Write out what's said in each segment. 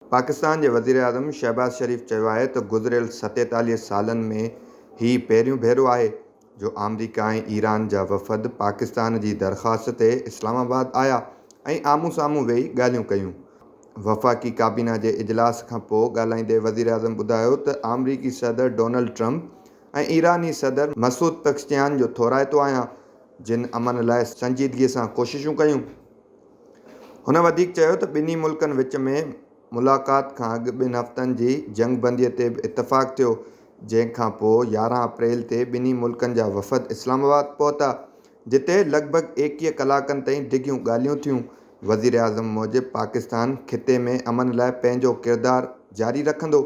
پاڪستان جي وزيراعظم شهباز شريف چيو آهي ته گذريل 47 سالن ۾ هي پهريون ڀيرو آهي جو آمريڪا ۽ ايران جا وفد پاڪستان جي درخواست تي اسلام آباد آيا ۽ آمهون سامهون ويهي ڳالهيون ڪيون. وفاقي ڪابينا جي اجلاس کانپوء ڳالهائيندي وزيراعظم ٻڌايو ته آمريڪي صدر ڊونلڊ ٽرمپ ۽ ايراني صدر مسعود پزشڪيان جو ٿورائتو آهيان جن امن لاء سنجيدگي سان ڪوششون ڪيون. هن وڌيڪ چيو ته ٻنهي ملڪن وچ ۾ ملاقات کان اڳ ٻن هفتن جي جنگبندي تي به اتفاق ٿيو، جنهن کان پوء 11 اپريل تي ٻنهي ملڪن جا وفد اسلام آباد پهتا، جتي لڳ ڀڳ 21 ڪلاڪن تائين ڊگهيون ڳالهيون ٿيون. وزيراعظم موجب پاڪستان خطي ۾ امن لاء پنهنجو ڪردار جاري رکندو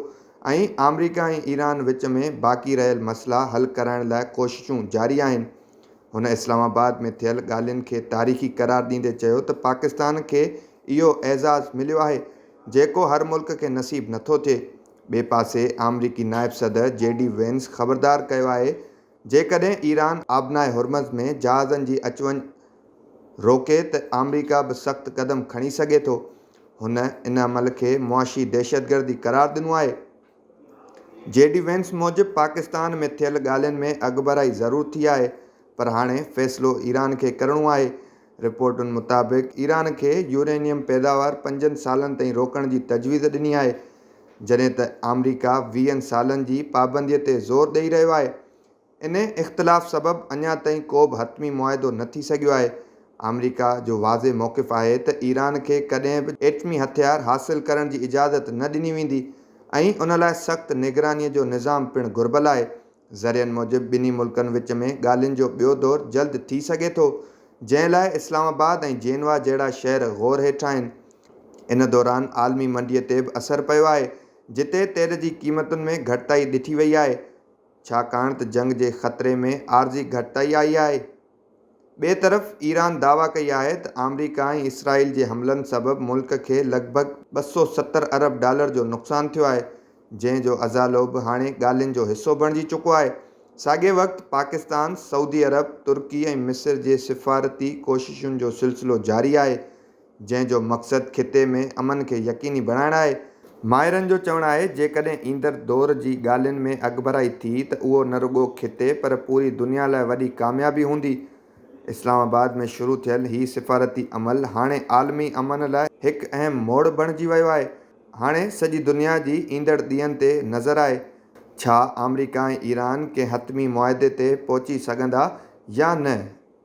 ۽ آمريڪا ۽ ايران وچ ۾ باقي رهيل مسئلا حل ڪرائڻ لاء ڪوششون جاري آهن. هن اسلام آباد ۾ ٿيل ڳالهين کي تاريخي قرار ڏيندي چيو ته پاڪستان کي اهو اعزاز مليو آهي جيڪو هر ملڪ کي نصيب نٿو ٿئي. ٻئي پاسي آمريڪي نائب صدر جي ڊي وينس خبردار ڪيو آهي جيڪڏهن ايران آبنائي هرمز ۾ جهازن جي اچ وڃ روڪي ته آمريڪا به سخت قدم کڻي سگهي ٿو. هن ان عمل کي معاشي دهشتگردي قرار ڏنو آهي. جي ڊي وينس موجب پاڪستان ۾ ٿيل ڳالهين ۾ اڳڀرائي ضرور ٿي آهي پر هاڻي فيصلو ايران کي ڪرڻو آهي. رپورٽن مطابق ايران کي يورينيم پيداوار پنجن سالن تائين روڪڻ جي تجويز ڏني آهي جڏهن ته آمريڪا ويهن سالن جي پابندي تي زور ڏئي رهيو آهي. ان اختلاف سبب اڃا تائين ڪو به حتمي معاهدو نه ٿي سگهيو آهي. آمريڪا جو واضح موقف آهي ته ايران کي ڪڏهن به ايٽمي هٿيار حاصل ڪرڻ جي اجازت نه ڏني ويندي ۽ ان لاء سخت نگراني جو نظام پڻ گهربل آهي. ذريعن موجب ٻنهي ملڪن وچ ۾ ڳالهين جو ٻيو دور جلد ٿي سگهي ٿو، جنهن لاء اسلام آباد ۽ جينوا جهڙا شهر غور هيٺ آهن. ان دوران عالمي منڊي تي به اثر پيو آهي، جتي تيل جي قيمتن ۾ گهٽتائي ڏٺي وئي آهي. ڇاڪاڻ ته جنگ جي خطري ۾ عارضي گهٽتائي آئي آهي. ٻئي طرف ايران دعويٰ ڪئي آهي ته آمريڪا ۽ اسرائيل جي حملن سبب ملڪ کي لڳ ڀڳ 270 ارب ڊالر جو نقصان ٿيو آهي، جنهن جو ازالو به هاڻي ڳالهين جو حصو بڻجي چڪو آهي. ساڳئي وقت پاڪستان، سعودي عرب، ترڪي ۽ مصر جي سفارتي ڪوششن جو سلسلو جاري آهي، جنهن جو مقصد خطي ۾ امن کي يقيني بڻائڻ آهي. ماهرن جو چوڻ آهي جيڪڏهن ايندڙ دور جي ڳالهين ۾ اڳڀرائي ٿي ته اهو نه رڳو خطي پر پوري دنيا لاء وڏي ڪاميابي هوندي. اسلام آباد ۾ شروع ٿيل هي سفارتي عمل هاڻي عالمي امن لاء هڪ اهم موڙ بڻجي ويو آهي. هاڻي سڄي دنيا جي ايندڙ ڏينهن تي نظر آهي. ڇا آمريڪا ۽ ايران ڪنهن حتمي معاهدي تي پهچي سگهندا يا نه؟